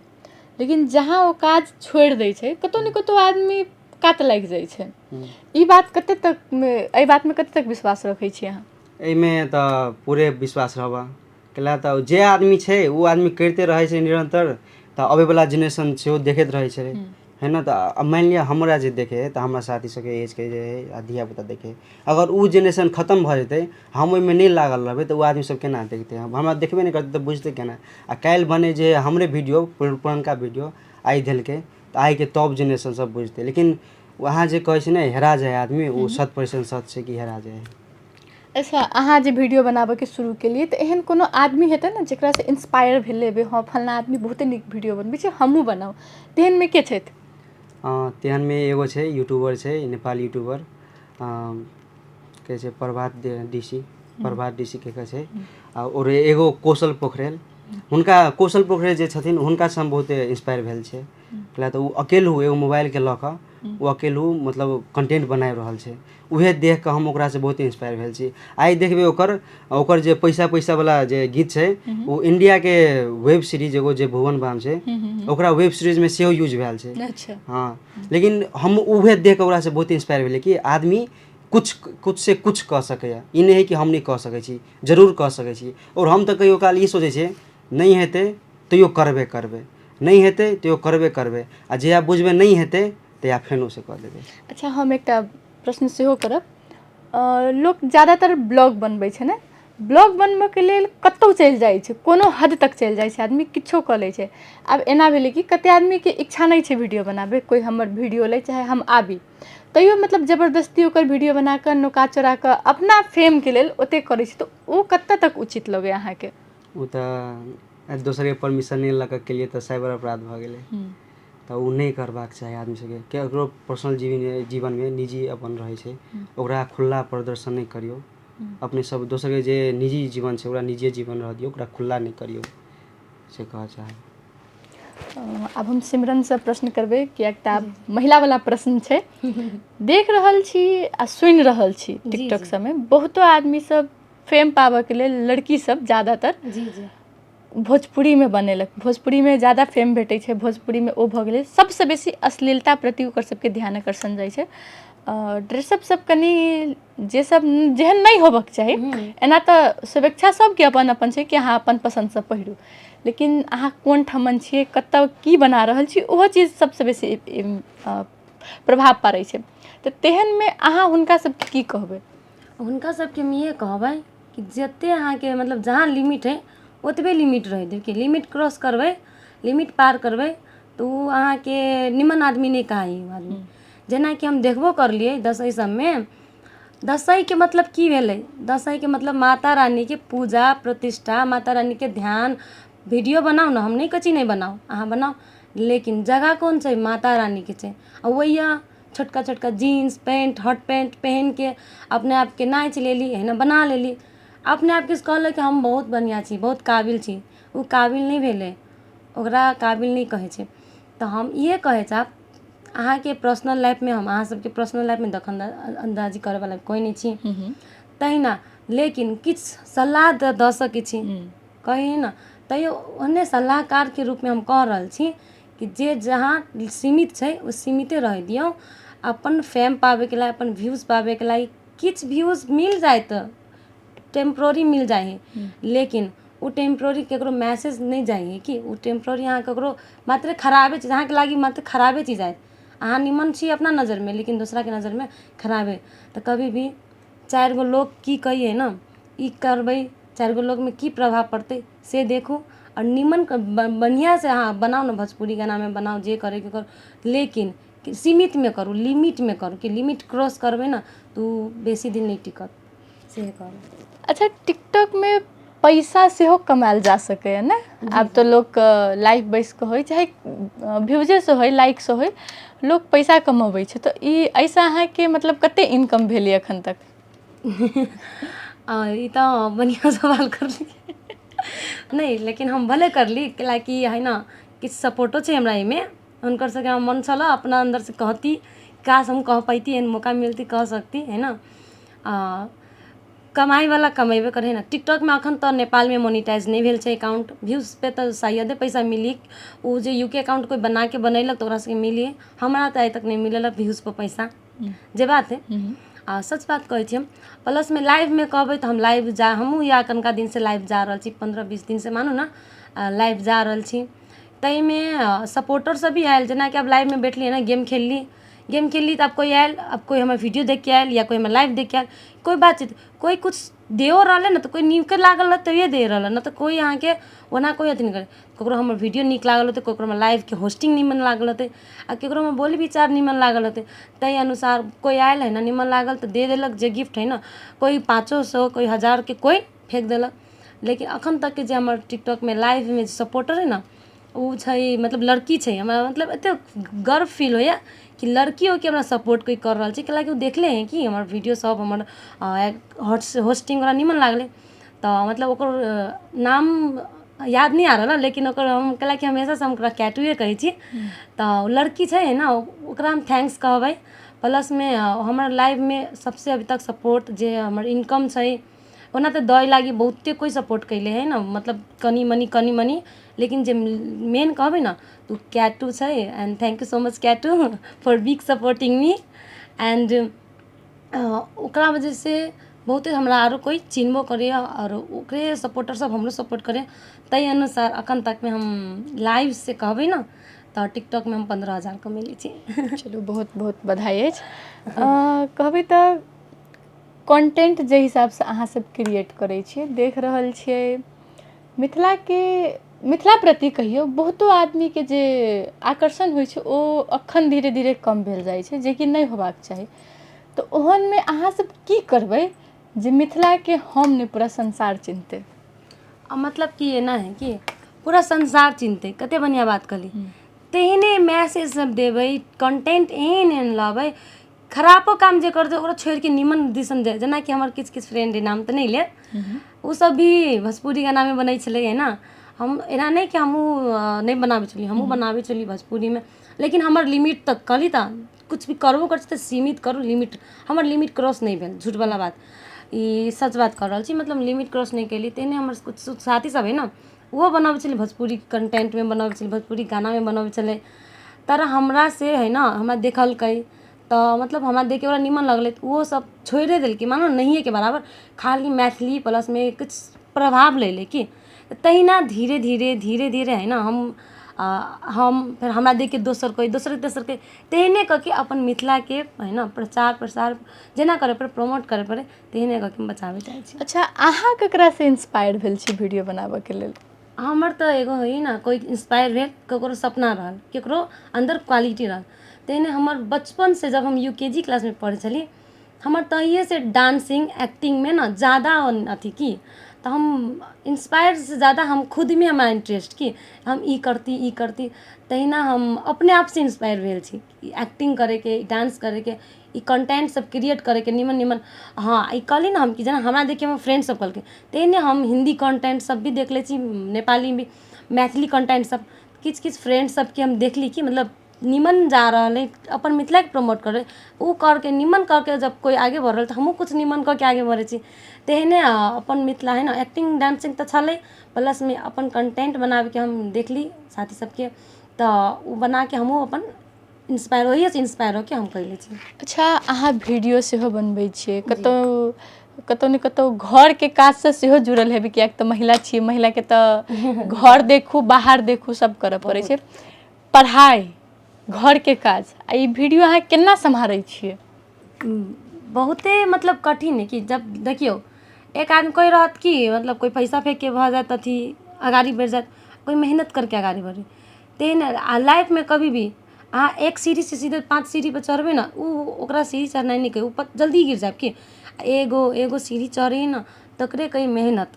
लेकिन जहाँ ओ काज छोड़ि दै छै कतहु ने कतहु आदमी कात लागि जाइ छै। ई बात कते तक, एहि बातमे कते तक विश्वास रखै छी अहाँ? एहिमे तऽ पूरे विश्वास रहबा, कैला तऽ जे आदमी छै ओ आदमी करिते रहै छै निरन्तर, तऽ अबैवला जेनरेशन सेहो देखैत रहै छै, है ने? तऽ मानि लिअ हमरा जे देखै हइ तऽ हमरा साथी सबके एजके जे हइ आ धियापुता देखै हइ, अगर ओ जेनरेशन खतम भऽ जेतै, हम ओहिमे नहि लागल रहबै, तऽ ओ आदमी सब केना देखतै? हमरा देखबे नहि करतै तऽ बुझतै केना? आ काल्हि भने जे हमरे वीडियो, पुरनका वीडियो आइ देलकै, तऽ आइके टॉप जेनरेशन सब बुझतै। लेकिन अहाँ जे कहै छै ने हेरा जाइ आदमी, ओ 100% सच छै कि हेरा जाइ। अच्छा, अहाँ जे वीडियो बनाबऽके शुरू केलियै तऽ एहन कोनो आदमी हेतै ने जकरासँ इन्सपायर भेल हेबै, हँ फल्लाँ आदमी बहुते नीक वीडियो बनबै छै, हमहूँ बनाउ, तेहनमे के छथि? तेहनमे एगो छै यूट्यूबर छै, नेपाल यूट्यूबर कहै छै Prabhat D C, Prabhat D C के कहै छै, आओर एगो कौशल पोखरेल। हुनका कौशल पोखरेल जे छथिन हुनकासँ हम बहुत इन्सपायर भेल छियै, कैला तऽ ओ अकेलहु एगो मोबाइलके लऽ कऽ ओ अकेलहु मतलब कंटेंट बनाबि रहल छै। उएह देख कऽ हम ओकरासँ बहुत इन्सपायर भेल छी। आइ देखबै ओकर ओकर जे पैसा पैसावला जे गीत छै, ओ इंडियाके वेब सीरीज एगो जे भुवन बाम छै, ओकरा वेब सीरीजमे सेहो यूज भेल छै। अच्छा। हँ, लेकिन हम उहे देख कऽ ओकरासँ बहुत इन्सपायर भेलियै कि आदमी कुछ कुछ से कुछ कऽ सकैए। ई नहि हइ कि हम नहि कऽ सकै छी, जरूर कऽ सकै छी। आओर हम तऽ कहियो काल ई सोचै छियै, नहि हेतै तैयो करबे करबै, नहि हेतै तैयो करबे करबै, आ जहिया बुझबै नहि हेतै तहिया फेनोसँ कऽ देबै। अच्छा, हम एकटा प्रश्न सेहो करब। लोक ज्यादातर ब्लॉग बनबै छै ने, ब्लॉग बनबऽके लेल कतहु चलि जाइ छै, कोनो हद तक चलि जाइ छै आदमी, किछो कऽ लै छै। आब एना भेलै कि कते आदमीके इच्छा नहि छै वीडियो बनाबै, कोइ हमर वीडियो लै चाहे हम आबी, तैयो मतलब जबरदस्ती ओकर वीडियो बना कऽ नुका चोरा कऽ अपना फेमके लेल ओतेक करै छै, तऽ ओ कतऽ तक उचित लगैए अहाँके? ओ तऽ दोसरके परमिशन नहि लऽ कऽ केलियै तऽ साइबर अपराध भऽ गेलै, तऽ ओ नहि करबाक चाही आदमी सबके। ककरो पर्सनल जीवनमे निजी अपन रहै छै, ओकरा खुल्ला प्रदर्शन नहि करियौ। अपने सब दोसरके जे निजी जीवन छै ओकरा निजिए जीवन रहऽ दियौ, ओकरा खुल्ला नहि करियौ, से कहऽ चाहब। आब हम सिमरनसँ प्रश्न करबै, किएक तऽ आब महिलावला प्रश्न छै। देख रहल छी आ सुनि रहल छी टिकटॉक सबमे बहुतो आदमी सब फेम पाबऽके लेल, लड़की सब ज्यादातर जी जी भोजपुरीमे बनेलक, भोजपुरीमे ज्यादा फेम भेटै छै, भोजपुरीमे ओ भऽ गेलै, सबसँ बेसी अश्लीलता प्रति ओकर सबके ध्यान आकर्षण जाइ छै। ड्रेसअप सब कनि जे सब जेहन नहि होबक चाही, एना तऽ स्वेच्छा सबके अपन अपन छै कि अहाँ अपन पसन्दसँ पहिरू, लेकिन अहाँ कोन ठमन छियै, कतऽ की बना रहल छी, ओहो चीज सबसँ बेसी प्रभाव पाड़ै छै। तऽ तेहनमे अहाँ हुनका सबके की कहबै? हुनका सबके हम इएह कहबै कि जते अहाँके मतलब जहाँ लिमिट हइ ओतबे लिमिट रहै दियौ, कि लिमिट क्रॉस करबै, लिमिट पार करबै तऽ ओ अहाँके निमन आदमी नहि कहाइ ओ आदमी। जेनाकि हम देखबो करलियै दसैँ सबमे, दसैँके मतलब की भेलै? दसैँके मतलब माता रानीके पूजा प्रतिष्ठा, माता रानीके ध्यान। वीडियो बनाउ ने, हम नहि कहै छी नहि बनाउ, अहाँ बनाउ, लेकिन जगह कोन छै? माता रानीके छै। आ वएह छोटका छोटका जीन्स पैन्ट हॉट पैन्ट पहिनके अपने आपके नाचि लेली, है ने, बना लेली, अपने आपके कहलक कि हम बहुत बढ़िआँ छी, बहुत काबिल छी। ओ काबिल नहि भेलै, ओकरा काबिल नहि कहै छै। तऽ हम इएह कहै चाहब, अहाँके पर्सनल लाइफमे हम अहाँ सबके पर्सनल लाइफमे दखल अन्दाजी करैवला कोइ नहि छी तहिना, लेकिन किछु सलाह तऽ दऽ सकै छी कही ने। तैयो ओहने सलाहकारके रूपमे हम कऽ रहल छी कि जे जहाँ सीमित छै ओ सीमिते रहै दियौ। अपन फेम पाबैके लागि, अपन व्यूज पाबैके लागि किछु व्यूज मिल जायत, टेम्प्रोरी मिल जाइ हइ, लेकिन ओ टेम्प्रोरी ककरो मैसेज नहि जाइ हइ कि ओ टेम्प्रोरी अहाँ ककरो मात्र खराबे चीज अहाँके लागि मात्र खराबे चीज आयत। अहाँ निमन छी अपना नजरमे, लेकिन दोसराके नजरमे खराबे। तऽ कभी भी चारि गो लोक की कहियै ने, ई करबै चारि गो लोकमे की प्रभाव पड़तै से देखू, आओर निमन बढ़िआँसँ अहाँ बनाउ ने, भोजपुरी गानामे बनाउ, जे करैके करू, लेकिन सीमितमे करू, लिमिटमे करू, कि लिमिट क्रॉस करबै ने तऽ ओ बेसी दिन नहि टिकत, से कहब। अच्छा, टिकटॉकमे पैसा सेहो कमायल जा सकैए ने? आब तऽ लोक लाइव बैस कऽ होइ चाहे व्यूजेसँ होइ, लाइकसँ होइ, लोक पैसा कमबै छै, तऽ ई एहिसँ अहाँके मतलब कते इनकम भेल यऽ एखन तक? ई तऽ बढ़िआँ सवाल करली नहि, लेकिन हम भले करली, कैलाकि है ने किछु सपोर्टो छै हमरा एहिमे हुनकर सबके। हमर मन छलऽ अपना अन्दरसँ कहती, काश हम कह पैती, एहन मौका मिलती कह सकती है ने। कमाइवला कमेबे करै ने। टिकटॉकमे अखन तऽ नेपालमे मोनिटाइज नहि भेल छै अकाउंट, व्यूज पे तऽ शायदे पैसा मिली। ओ जे यूके अकाउंट कोइ बनाके बनेलक तऽ ओकरा सबके मिली, हमरा तऽ आइ तक नहि मिलल व्यूज पर पैसा, जे बात है। आ सच बात कहै छी हम। प्लसमे लाइवमे कहबै तऽ हम लाइव जा हमहूँ या कनिका दिनसँ लाइव जा रहल छी, 15-20 दिनसँ मानू ने लाइव जा रहल छी। ताहिमे सपोर्टर सब भी आयल, जेनाकि आब लाइवमे बैठलियै ने, गेम खेलली, गेम खेलली तऽ आब कोइ आयल, आब कोइ हमर वीडियो देखके आयल या कोइ हमर लाइव देखके आयल, कोइ बातचीत कोइ किछु देओ रहलै ने तऽ कोइ नीक लागल रहल तभिए दे रहल, नहि तऽ कोइ अहाँके ओना कोइ अथी नहि करै। ककरो हमर वीडियो नीक लागल होतै, ककरो हमर लाइवके होस्टिंग नीमन लागल होतै, आ ककरो हमर बोली विचार नीमन लागल होतै, ताहि अनुसार कोइ आयल है ने नीमन लागल तऽ दे देलक जे गिफ्ट है ने, कोइ 500, कोइ 1000के कोइ फेक देलक। लेकिन अखन तकके जे हमर टिकटॉकमे लाइवमे जे सपोर्टर है ने ओ छै मतलब लड़की छै। हमरा मतलब एतेक गर्व फील होइए कि लड़की होके हमरा सपोर्ट कोइ कर रहल छै, कैलाकि ओ देखले है कि हमर वीडियो सब, हमर होस्टिंग ओकरा नीमन लागलै। तऽ मतलब ओकर नाम याद नहि आ रहल, लेकिन ओकर हम कैलाकि हमेशासँ हम ओकरा कैटुए कहै छी, तऽ ओ लड़की छै ने, ओकरा हम thanks कहबै। प्लसमे हमर लाइवमे सबसे अभी तक सपोर्ट जे हमर इनकम छै, ओना तऽ दै लागि बहुते कोइ सपोर्ट कैले है ने, मतलब कनि मनि कनि मनि, लेकिन जे मेन कहबै ने तऽ ओ कैटू छै। And thank you so much Katu for big supporting me. And ओकरा वजहसँ बहुते हमरा आरो कोइ चिन्हबो करैए आओर ओकरे सपोर्टर सब हमरो सपोर्ट करैए। ताहि अनुसार अखन तकमे हम लाइवसँ कहबै ने तऽ टिकटॉकमे हम 15,000 कमेले छी। चलू, बहुत बहुत बधाई अछि। कहबै तऽ कंटेंट जे हिसाबसँ अहाँ सब क्रिएट करै छियै, देख रहल छियै मिथिलाके, मिथिला प्रति कहियौ बहुतो आदमीके जे आकर्षण होइ छै ओ अखन धीरे धीरे कम भेल जाइ छै, जेकि नहि होबाक चाही। तऽ ओहनमे अहाँ सब की करबै जे मिथिलाके हम नहि पूरा संसार चिन्हतै? मतलब कि एना है कि पूरा संसार चिन्हतै, कते बढ़िआँ बात कहली। तेहने मैसेज सब देबै, कंटेंट एहन एहन लबै, खरापो काम जे करतै ओकरा छोड़िके निमन दिसन जाय। जेनाकि हमर किछु किछु फ्रेंड, नाम तऽ नहि लेब, ओ सब भी भोजपुरी गानामे बनै छलै है ने। हम एना नहि कि हमहूँ नहि बनाबै छलियै, हमहूँ बनाबै छलियै भोजपुरीमे, लेकिन हमर लिमिट तक कहली तऽ कुछ भी करबो करै छी तऽ सीमित करू, लिमिट हमर लिमिट क्रॉस नहि भेल। झूठवला बात ई सच बात कऽ रहल छी, मतलब लिमिट क्रॉस नहि केली। तेहने हमर कुछ साथी सब है ने, ओहो बनाबै छलै भोजपुरी कंटेंटमे, बनाबै छलै भोजपुरी गानामे बनाबै छलै, तर हमरा से है ने हमरा देखलकै तऽ मतलब हमरा देखके ओकरा निमन लगलै तऽ ओहो सब छोड़िए देलकै, मानू नहिएके बराबर, खाली मैथिली प्लसमे किछु प्रभाव लेलै कि। तहिना धीरे धीरे धीरे धीरे है ने हम फेर हमरा देखके दोसर कोइ, दोसर तेसर कोइ, तेहने कऽ के अपन मिथिलाके है ने प्रचार प्रसार जेना करय पड़ै, प्रमोट करय पड़ै, तेहने कऽ के हम बचाबै चाहै छी। अच्छा, अहाँ ककरासँ इंस्पायर भेल छी वीडियो बनाबऽके लेल? हमर तऽ एगो होइ ने कोइ इंस्पायर भेल, ककरो सपना रहल, ककरो अन्दर क्वालिटी रहल, तेहने हमर बचपनसँ जब हम UKG क्लासमे पढ़ै छली, हमर तहिएसँ डांसिंग एक्टिंगमे ने ज्यादा अथी की तऽ हम इंस्पायरसँ ज्यादा हम खुदमे हमरा इंटरेस्ट कि हम ई करती ई करती, तहिना हम अपने आपसँ इंस्पायर भेल छी एक्टिंग करैके, डांस करैके, ई कंटेंट सब क्रिएट करैके निमन निमन। हँ, ई कहली ने हम कि जेना हमरा देखिके हमर फ्रेंड सब कहलकै, तेहने हम हिन्दी कंटेंट सब भी देख लै छी, नेपाली भी, मैथिली कंटेंट सब, किछु किछु फ्रेंड सबके हम देखली कि मतलब निमन जा रहल है, अपन मिथिलाके प्रमोट करै, ओ करके निमन करके जब कोइ आगे बढ़ रहल तऽ हमहूँ किछु निमन कऽ के आगे बढ़ै छी। तेहने अपन मिथिला है ने एक्टिंग डांसिंग तऽ छलै, प्लसमे अपन कंटेंट बनाबैके हम देखली साथी सबके, तऽ ओ बनाके हमहूँ अपन इंस्पायर, ओहिएसँ इंस्पायर होके हम कयले छी। अच्छा, अहाँ वीडियो सेहो बनबै छियै, कतहु कतहु ने कतहु घरके काजसँ सेहो जुड़ल हेबै, किएक तऽ महिला छियै, महिलाके तऽ घर देखू बाहर देखू सब करऽ पड़ै छै, पढ़ाइ घरके काज आ ई वीडियो अहाँ केना सम्हारै छियै? बहुते मतलब कठिन है कि जब देखियौ एक आदमी कोइ रहत कि मतलब कोइ पैसा फेकके भऽ जायत अथी अगाड़ी बढ़ि जायत, कोइ मेहनत करके अगाड़ी बढ़ै, तेहन आ लाइफमे कभी भी अहाँ एक सीढ़ीसँ सीधे 5 सीढ़ीपर चढ़बै ने, ओ ओकरा सीढ़ी चढ़नाइ नहि कही, ऊपर जल्दी गिर जायब कि एगो एगो सीढ़ी चढ़ी ने तकरे कही मेहनत।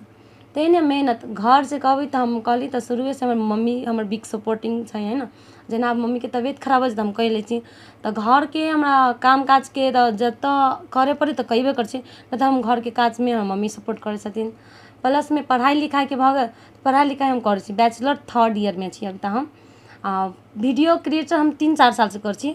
तेहने मेहनत घरसँ कहबै तऽ हम कहली तऽ शुरुएसँ हमर मम्मी हमर बिग सपोर्टिंग छै है ने। जेना आब मम्मीके तबियत खराब हो जाइ तऽ हम कहि लै छी, तऽ घरके हमरा काम काजके तऽ जतऽ करय पड़ै तऽ करबे करै छी, नहि तऽ हम घरके काजमे हमर मम्मी सपोर्ट करै छथिन। प्लसमे पढ़ाइ लिखाइके भऽ गेल, पढ़ाइ लिखाइ हम करै छी, बैचलर थर्ड ईयरमे छी अभी तऽ हम। आ वीडियो क्रिएटर हम 3-4 सालसँ करै छी,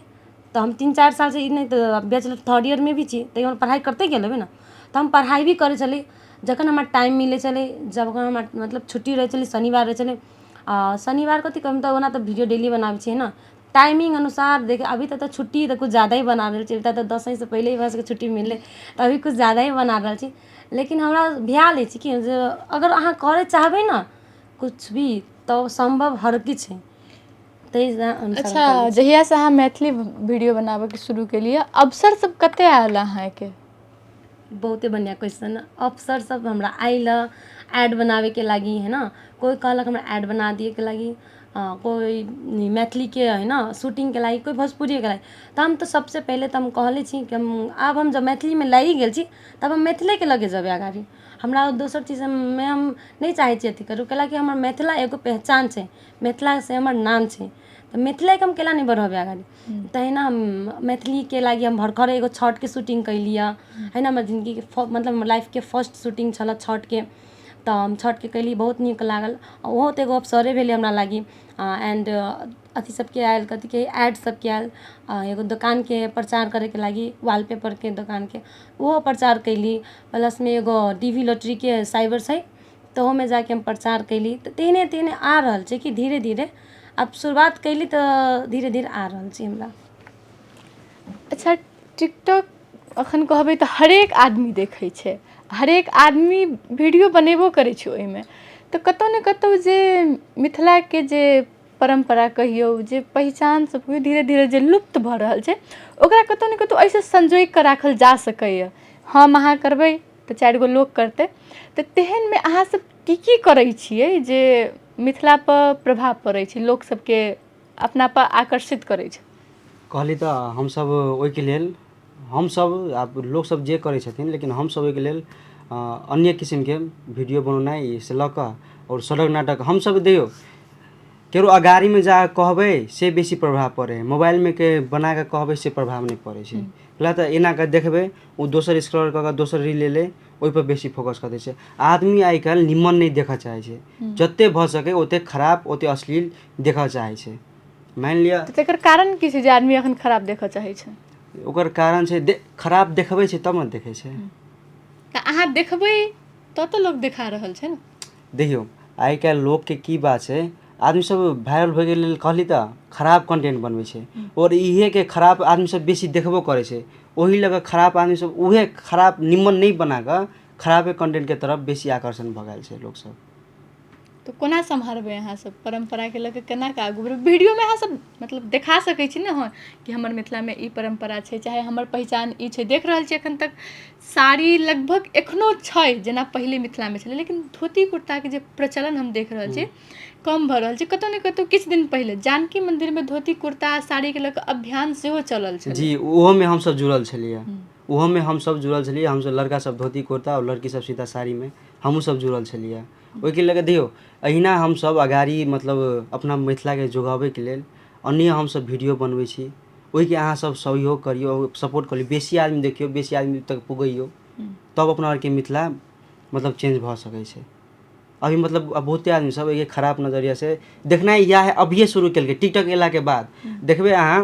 तऽ हम 3-4 सालसँ ई नहि तऽ बैचलर थर्ड ईयरमे भी छी, तैयो हम पढ़ाइ करिते गेल हेबै ने, तऽ हम पढ़ाइ भी करै छली। जखन हमरा टाइम मिलै छलै, जखन हमरा मतलब छुट्टी रहै छलै, शनिवार रहै छलै, शनिवार कथी कहब, तऽ ओना तऽ वीडियो डेली बनाबै छियै ने, टाइमिंग अनुसार देख। अभी तक तऽ छुट्टी तऽ कुछ ज़्यादा ही बना रहल छी, अभी तक दसैँसँ पहिले ही हमरा सबके छुट्टी मिललै, तऽ अभी कुछ ज़्यादा ही बना रहल छी। लेकिन हमरा भेल अछि कि जे अगर अहाँ करय चाहबै ने कुछ भी तऽ सम्भव हर किछु छै, ताहि अनुसार। अच्छा, जहियासँ अहाँ मैथिली वीडियो बनाबयके शुरू केलियै, अवसर सब कते आयल अहाँके? बहुते बढ़िआँ क्वेश्चन। अवसर सब हमरा आयल एड बनाबैके लागि है न, कोइ कहलक हमरा एड बना दिएके लागि, कोइ मैथिलीके है न शूटिंगके लागि, कोइ भोजपुरीके लागि। तऽ हम तऽ सबसँ पहिले तऽ हम कहले छी कि हम आब हम जब मैथिलीमे लागि गेल छी तब हम मैथिलेके लऽ जेबै अगाड़ी। हमरा दोसर चीजमे हम नहि चाहै छी अथी करू, कैलाकि हमर मिथिला एगो पहचान छै, मिथिलासँ हमर नाम छै, तऽ मिथिलेके हम केना नहि बढ़ेबै अगाड़ी। तहिना हम मैथिलीके लागि हम भरखर एगो छठके शूटिंग कैली है न, हमर जिन्दगीके मतलब हमर लाइफके फर्स्ट शूटिंग छलऽ छठके, तऽ हम छठके कैली, बहुत नीक लागल। ओहो तऽ एगो अवसरे भेलै हमरा लागि। एंड अथी सबके आयल, कथीके एड सबके आयल, एगो दोकानके प्रचार करैके लागि, वॉलपेपरके दोकानके ओहो प्रचार कैली। प्लसमे एगो डी वी लॉटरीके साइबर छै, तऽ ओहोमे जाके हम प्रचार कैली। तऽ तेहने तेहने आ रहल छै कि धीरे धीरे आब शुरुआत कैली तऽ धीरे धीरे आ रहल छै हमरा। अच्छा, टिकटॉक अखन कहबै तऽ हरेक आदमी देखै छै, हरेक आदमी वीडियो बनेबो करै छै ओहिमे, तऽ कतहु ने कतहु जे मिथिलाके जे परम्परा कहियौ, जे पहिचान सब कहियौ, धीरे धीरे जे लुप्त भऽ रहल छै, ओकरा कतहु ने कतहु एहिसँ संजोगि कऽ राखल जा सकैए। हम अहाँ करबै तऽ चारि गो लोक करतै, तऽ तेहनमे अहाँ सब की की करै छियै जे मिथिलापर प्रभाव पड़ै छै, लोक सबके अपनापर आकर्षित करै छै? कहली तऽ हमसब ओहिके लेल हमसब आब लोकसब जे करै छथिन, लेकिन हमसब ओहिके लेल अन्य किसिमके वीडियो बनेनाइ से लऽ कऽ आओर सड़क नाटक हमसब दियौ, केकरो अगाड़ीमे जा कऽ कहबै से बेसी प्रभाव पड़ै हइ, मोबाइलमे के बना कऽ कहबै से प्रभाव नहि पड़ै छै। ला तऽ एना कऽ देखबै, ओ दोसर स्क्रॉल कऽ कऽ दोसर रील एलै, ओहिपर बेसी फोकस कऽ दै छै आदमी। आइ काल्हि निमन नहि देखऽ चाहै छै, जतेक भऽ सकै ओतेक खराब ओतेक अश्लील देखऽ चाहै छै। मानि लिअ तऽ तकर कारण की छै जे आदमी एखन खराब देखऽ चाहै छै? ओकर कारण छै खराब देखबै छै तब ने देखै छै। तऽ अहाँ देखबै तब तऽ लोक देखा रहल छै ने। देखियौ, आइ काल्हि लोकके की बात छै, आदमी सब वायरल होइके लेल कहली तऽ खराब कंटेंट बनबै छै, आओर इहेके खराब आदमी सब बेसी देखबो करै छै, ओहि लऽ कऽ खराब आदमी सब उहे खराब निमन नहि बना कऽ खराबे कंटेंटके तरफ बेसी आकर्षण भऽ गेल छै लोकसब। तऽ कोना सम्हारबै अहाँ सब परम्पराके लऽ कऽ, केना कऽ आगू बढ़बै? वीडियोमे अहाँ सब मतलब देखा सकै छी ने, हँ कि हमर मिथिलामे ई परम्परा छै, चाहे हमर पहिचान ई छै। देख रहल छी एखन तक साड़ी लगभग एखनो छै जेना पहिले मिथिलामे छलै, लेकिन धोती कुर्ताके जे प्रचलन हम देख रहल छी कम भऽ रहल छै कतहु ने कतहु। किछु दिन पहिले जानकी मन्दिरमे धोती कुर्ता साड़ीके लऽ कऽ अभियान सेहो चलल छलै। जी, ओहोमे हमसब जुड़ल छलियै, ओहोमे हमसब जुड़ल छलियै। हमसब लड़का सब धोती कुर्ता आओर लड़की सब सीता साड़ीमे हमहूँ सब जुड़ल छलियै ओहिके लऽ कऽ। देखियौ, अहिना हमसब अगाड़ी मतलब अपना मिथिलाके जोगाबैके लेल अन्य हमसब वीडियो बनबै छी, ओहिके अहाँ सब सहयोग करियौ, सपोर्ट करियौ, बेसी आदमी देखियौ, बेसी आदमी तक पुगैयौ, तब अपना आरके मिथिला मतलब चेंज भऽ सकै छै। अभी मतलब बहुते आदमी सब एहिके खराब नजरियासँ देखनाइ इएह अभिये शुरू केलकै टिकटॉक अयलाके बाद। देखबै अहाँ,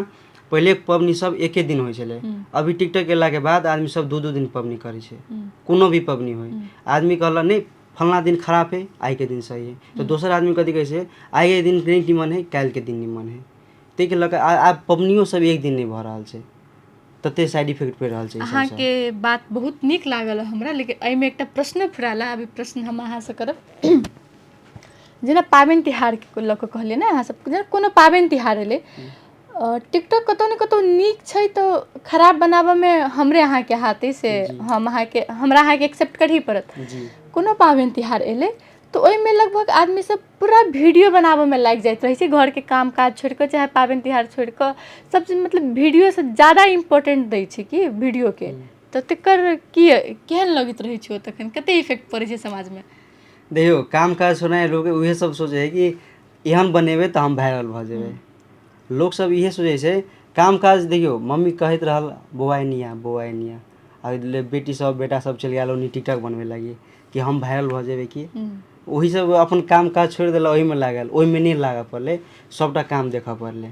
पहिले पबनी सब एके दिन होइ छलै, अभी टिकटॉक अयलाके बाद आदमी सब दू दू दिन पबनी करै छै। कोनो भी पबनी होइ, आदमी कहलक नहि फल्लाँ दिन खराब है, आइके दिन सही है, तऽ दोसर आदमी कथी कहै छै, आइके दिन नहि निमन है, काल्हिके दिन निमन है। ताहिके लऽ कऽ आब पबनियो सब एक दिन नहि भऽ रहल छै, तते साइड इफेक्ट पड़ि रहल छै। अहाँके बात बहुत नीक लागल हमरा, लेकिन एहिमे एकटा प्रश्न फुरायल। अभी प्रश्न हम अहाँसँ करब, जेना पाबनि तिहारके लऽ कऽ कहलियै ने अहाँ सब, जेना कोनो पाबनि तिहार एलै, टिकटॉक कतहु ने कतहु नीक छै तऽ खराब बनाबऽमे हमरे अहाँके हाथ अइ, से हम अहाँके हमरा अहाँके एक्सेप्ट करही पड़त। कोनो पाबनि तिहार एलै तऽ ओहिमे लगभग आदमी सब पूरा वीडियो बनाबऽमे लागि जाइत रहै छै, घरके काम काज छोड़िकऽ चाहे पाबनि तिहार छोड़िकऽ, सब चीज मतलब वीडियोसँ ज्यादा इम्पोर्टेंट दै छै कि वीडियोके। तऽ तकर की केहन लगैत रहै छै ओ, तखन कते इफेक्ट पड़ै छै समाजमे? देखियौ, काम काज छोड़नाइ लोक उएह सब सोचै है कि एहन बनेबै तऽ हम वायरल भऽ जेबै। लोकसब इहे सोचै छै काम काज। देखियौ, मम्मी कहैत रहल बौआ एनी आ, बौआ एनी आ, आ बेटी सब बेटा सब चलि गेल ओनी टिकटॉक बनबै लागी कि हम वायरल भऽ जेबै, कि ओही सब अपन काम काज छोड़ि देलक, ओहिमे लागल, ओहिमे नहि लागऽ पड़लै, सबटा काम देखऽ पड़लै।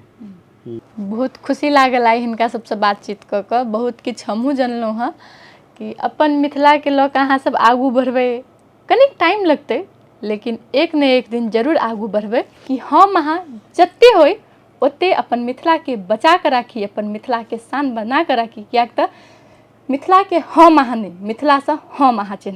बहुत खुशी लागल आइ हिनका सबसँ बातचीत कऽ कऽ, बहुत किछु हमहूँ जनलहुँ हँ कि अपन मिथिलाके लऽ कऽ अहाँ सब आगू बढ़बै। कनिक टाइम लगतै, लेकिन एक ने एक दिन जरूर आगू बढ़बै। कि हम अहाँ जते होइ ओते अपन मिथिलाके बचा कऽ राखी, अपन मिथिलाके शान बना कऽ राखी, किएक तऽ मिथिलाके हम अहाँ नहि, मिथिलासँ हम अहाँ चिन्ह